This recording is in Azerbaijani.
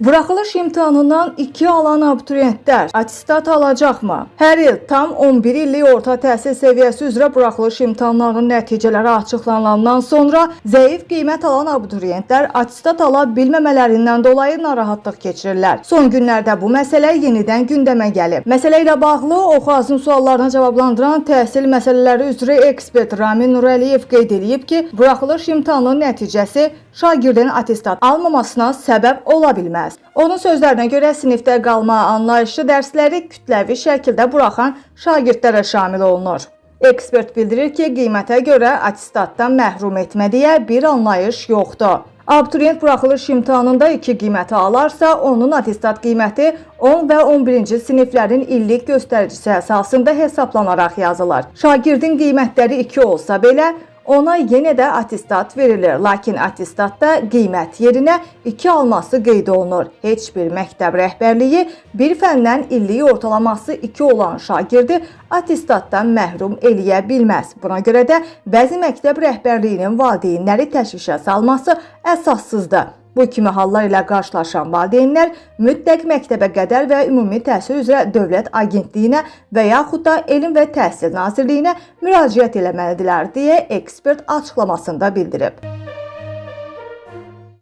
Buraxılış imtahanından 2 alan abituriyentlər attestat alacaqmı? Hər il tam 11 illik orta təhsil səviyyəsi üzrə buraxılış imtahanlarının nəticələri açıqlanandan sonra zəif qiymət alan abituriyentlər attestat ala bilməmələrindən dolayı narahatlıq keçirirlər. Son günlərdə bu məsələ yenidən gündəmə gəlib. Məsələ ilə bağlı Oxazın suallarına cavablandıran təhsil məsələləri üzrə ekspert Ramin Nurəliyev qeyd eləyib ki, buraxılış imtahanının nəticəsi şagirdin attestat almamasına səbəb ola bilməz. Onun sözlərinə görə sinifdə qalma anlayışı dərsləri kütləvi şəkildə buraxan şagirdlərə şamil olunur. Ekspert bildirir ki, qiymətə görə attestatdan məhrum etmə deyə bir anlayış yoxdur. Abituriyent buraxılış imtahanında 2 qiyməti alarsa, onun attestat qiyməti 10 və 11-ci siniflərin illik göstəricisi əsasında hesablanaraq yazılır. Şagirdin qiymətləri 2 olsa belə, ona yenə də attestat verilir. Lakin attestatda qiymət yerinə 2 alması qeyd olunur. Heç bir məktəb rəhbərliyi bir fəndən illik ortalaması 2 olan şagirdi attestatdan məhrum eləyə bilməz. Buna görə də bəzi məktəb rəhbərliyinin valideynləri təşvişə salması əsassızdır. Bu kimi hallar ilə qarşılaşan valideynlər mütləq məktəbə qədər və ümumi təhsil üzrə Dövlət Agentliyinə və yaxud da Elm və Təhsil Nazirliyinə müraciət eləməlidirlər deyə ekspert açıqlamasında bildirib.